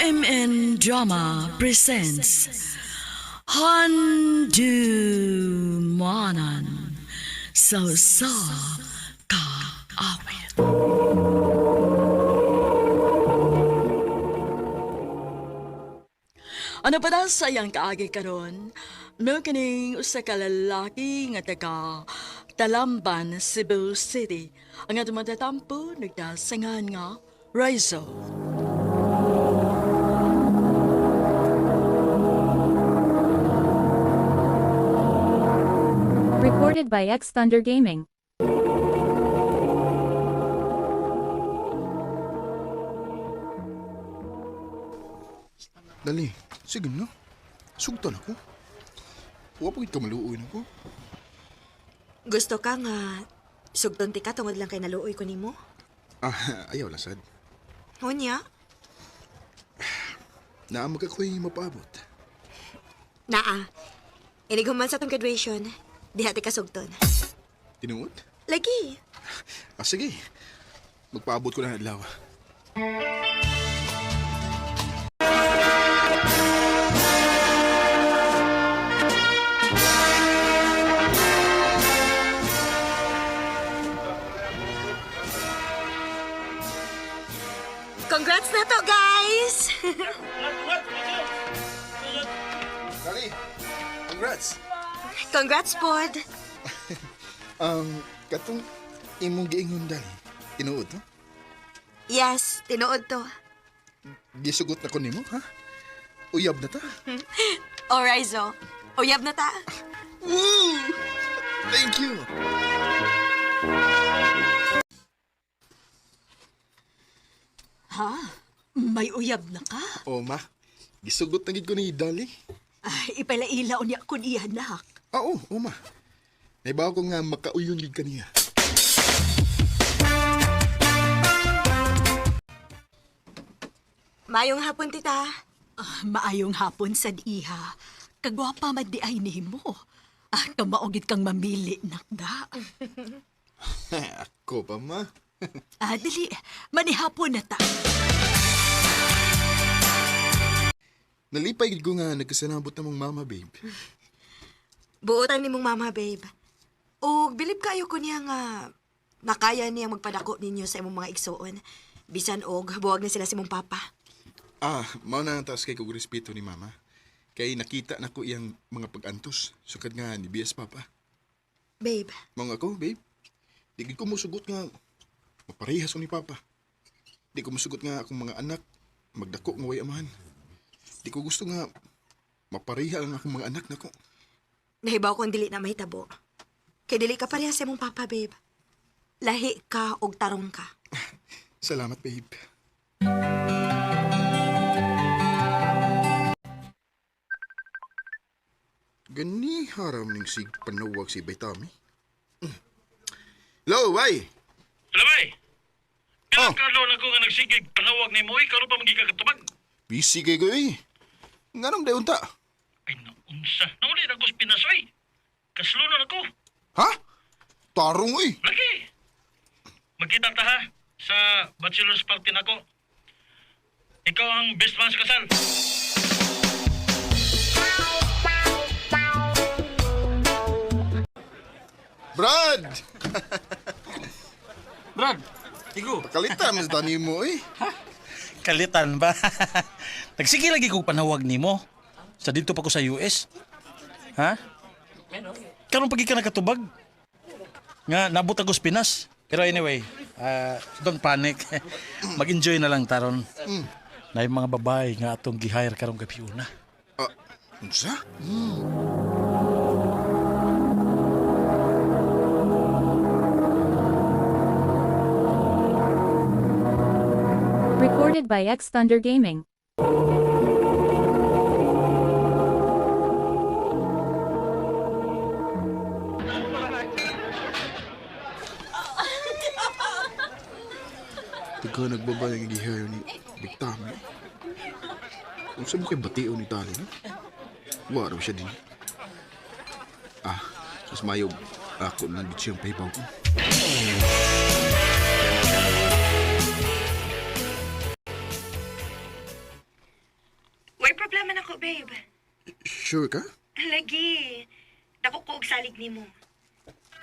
OMN Drama presents Handu Manan So Sa Kaawit. Ano pa na sa iyang kaagi karon? Mao kining usa ka lalaki nga taga Talamban, Cebu City. Ang atong matatampo nagdasangan nga Rizal. Recorded by X Thunder Gaming. Dali, sige na. Sugtan ako. Wa pa gid ka maluoy nako. Gusto ka nga sugton ti ka tungod lang kay naluoy ko nimo? Ah, ayaw lang sad. Unya, Naa ka ko'y mapaabot. naa. Inig human sa tong graduation, diha ti ka sugton. Tinuod? Lagi. Ah, sige. Magpaabot ko na adlaw. Congrats na to, guys! Dali, congrats. Congrats, pod. Katong imong giingon dali. Tinuod to? Yes, tinuod to. Gisugot na ko nimo, ha? Uyab na ta. Alright, zo. Uyab na ta. Woo! Thank you. Ha? May uyab na ka? Oh, ma. Gisugot na gid ko ni Dali. Ay, ipalaila unya kun iya, anak. Ah, oo, oh, ma. Naibaw ko nga makauyon gid kaniya. Mayong hapon, tita. Ah, maayong hapon sad iha. Kagwapa man di ay nimo. Ah, kamaogit kang mamili, nakda. Ako pa, ma. Ah, dali, manihapon na ta. Nalipay gid ko nga nagkasinabot na mong mama, babe. Buotan ni mong mama, babe. Og bilib kayo ko niya nga nakaya niya magpadako ninyo sa imong mga igsuon. Bisan og buwag na sila si mong papa. Ah, mao na ang taas kay kog respeto ni mama. Kay nakita na ko iyang mga pag-antos. Sukad nga ni BS Papa. Babe, Mga ako, babe. Di gid ko musugot nga maparehas ko ni Papa. Di ko musugot nga akong mga anak magdako nga way amahan. Di ko gusto nga mapareha ang akong mga anak nako. nahibaw kong dili na mahitabo. Kay dili ka pareha sa imong papa, babe. Lahi ka og tarong ka. Salamat, babe. Gani haram ning sig panawag si Baytami. Hello, bay. Lamay! Oh. Ilang oh. Na ko nga nagsigig panawag ni mo, karon pa magiging katubag. Busy kay ko eh. Nganong dayon ta? Ay, naunsa. Nauli na ko sa Pinas, oy. Kaslunon ako. Ha? Tarong eh. Lagi! Magkita ta ha, sa bachelor's party nako. Ikaw ang best man sa kasal. Brad! Brad, igo. Pakalitan mas dani mo eh. Kalitan ba? Nagsige lagi kong panawag nimo. Sa dito pa ko sa US. Ha? Karon pagi ka nakatubag. Nga nabot ako sa Pinas. Pero anyway, don't panic. Mag-enjoy na lang taron. Na yung mga babae nga atong gi-hire karong gabi una. Ah, unsa? Recorded by X Thunder Gaming. Taga nagbabay ang gi-hire ni Big Tami. Unsa mo kay bation ni Tali no? Waro siya din. Ah, sus mayo ako na gid siyang pahibaw ko. babe. Sure ka? Lagi. Dako ko og salig nimo.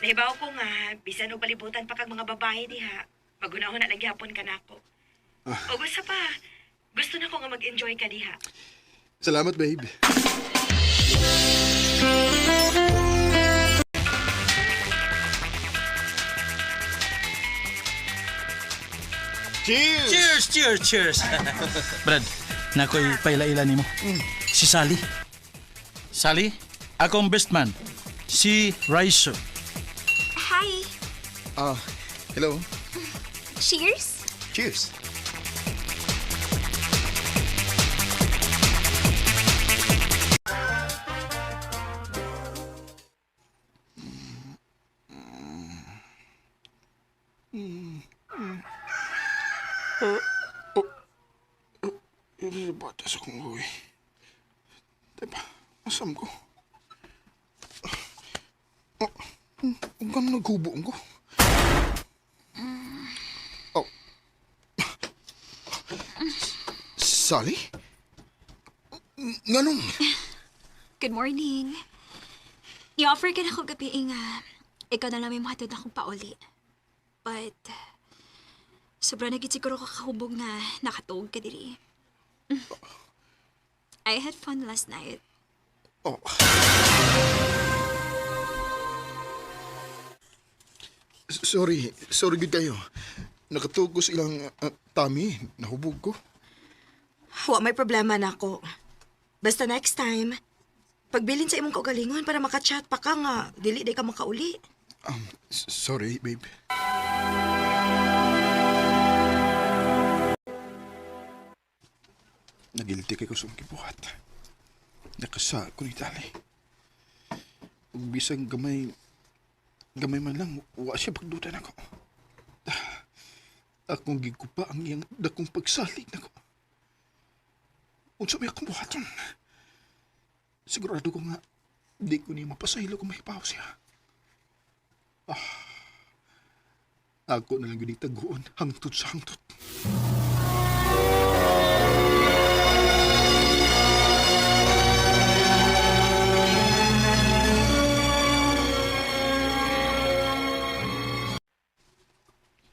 Nahibaw ko nga bisan og palibutan pa kag mga babae diha. Magunahon na lang gyapon ka nako. O gusto pa, gusto na ko nga mag-enjoy ka diha. Salamat, babe. Cheers! Cheers, cheers, cheers. Brad, nakoy paila-ila nimo. Si Sally. Sally, akong best man. Si Raizo. Hi! Ah, hello. Cheers! Cheers. Bata sa kong uwi. Diba, asam ko? Oh, ang ganun naghubo ko. Oh. Sally? Nganong? Good morning. I-offer ka na ko gabi nga. Ikaw na lang may mahatod akong pauli. But, sobra na gid siguro kakahubog nga nakatuog ka diri. I had fun last night. Oh. Sorry, sorry gud kayo. Nakatuog ko sa ilang tummy, nahubog ko. Wa may problema nako. Basta next time, pagbilin sa imong kaugalingon para makachat pa ka nga dili day ka makauli. Sorry, babe. Nagilti kay ko sa akong gibuhat. Nakasa ko ni Tali. Ug bisag gamay, gamay man lang, wa siya pagdutan ako. Akong gigupa ang iyang dakong pagsalig nako. Unsa may akong buhaton? Sigurado ko nga, di ko niya mapasaylo kung mahipaw siya. Ako na lang yun taguon, hangtod sa hangtod.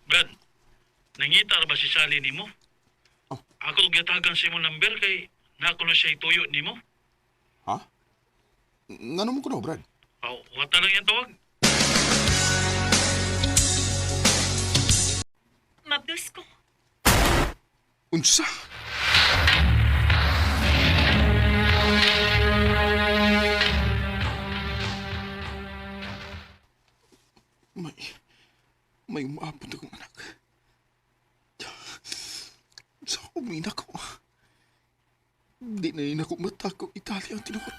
Brad, nangita ra ba si Sally nimo? Oh. Ako gitagan sa imong number kay nako na siya ituyo nimo. Ha? Ngano mo ko na, Brad? Aw, wata lang yung tawag. Mabdus ko. Unsa? May, may umaabot akong anak. Sa kumina ko. Di na rin ako matako Italia ang tinuod.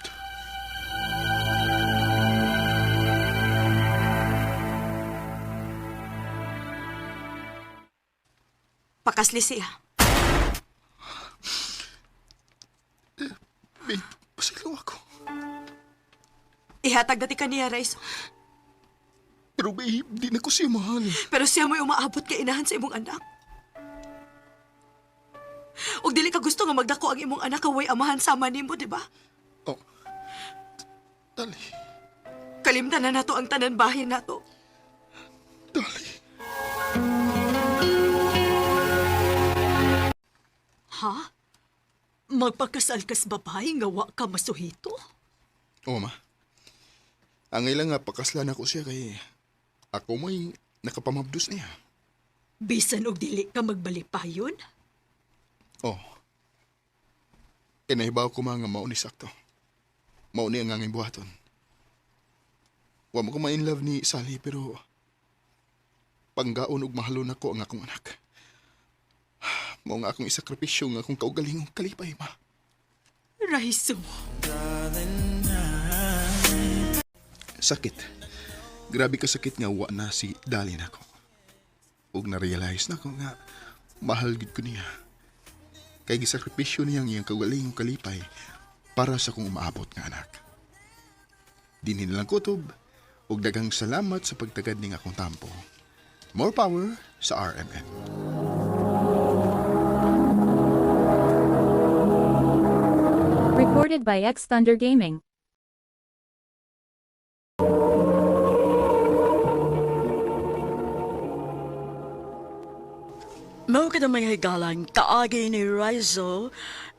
Pakasli siya. Babe, pasilaw ako. Ihatag dati ka niya, Raizo. Pero babe, di na ko siya mahal. Pero siya mo'y umaabot kay inahan sa imong anak. Ug dili ka gusto nga magdako ang imong anak kaway amahan sama nimo, di ba? Oh. Dali, Kalimtan na nato ang tanan bahin nato. dali. Ha? Magpakasal kas babae nga wa ka masuhito? Oo, ma. Ang ilang nga pakaslan ako siya kay ako may nakapamabdos niya. Bisan og dili ka magbalipayon? Oh. Kinahibaw ko mga mao ni sakto. Mao ni ang anging buhaton. Wa mo ko ma-in love ni Sally pero panggaon og mahalon ako ang akong anak. Mao nga akong isakripisyo nga akong kaugalingong kalipay, ma. Raizo. Sakit. Grabe ka sakit nga wa na si Dali nako. Ug na-realize nako nga mahal gid ko niya. Kay gisakripisyo niya ang iyang kaugalingong kalipay para sa kong umaabot nga anak. Dinhi na lang kutob ug daghang salamat sa pagtagad ning akong tampo. More power sa RMN. Recorded Recorded by X Thunder Gaming. Mao ka mga higalan kaagi ni Rizal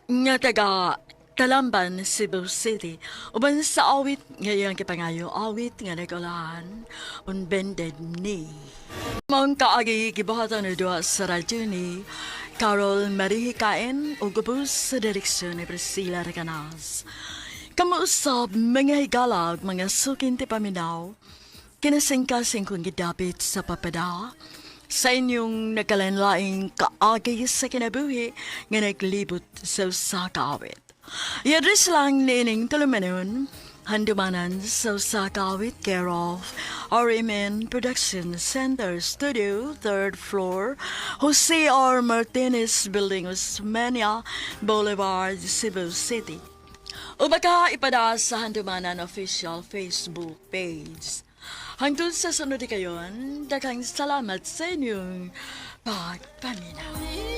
nga taga Talamban, Cebu City. Uban sa awit nga iyang kipangayo awit nga nagulahan on bended knee. Maong kaagi gibuhatan ni duha sa radyo ni Carol Marihikain ug ubos sa direksyon ni Priscilla Recanas. Kamuusab mga higala ug mga sukin ti paminaw, kinasingkasing kong gidapit sa papada sa inyong nagkalanlaing kaagi sa kinabuhi nga naglibot sa usa ka awit. I-address lang niining tulumanon, handumanan sa usa ka awit, care of RMN Production Center Studio, 3rd floor, Jose R. Martinez Building, Osmeña Boulevard, Cebu City. O baka ipada sa Handumanan official Facebook page. Hangtod sa sunod kayon, daghang salamat sa inyong pagpaminaw.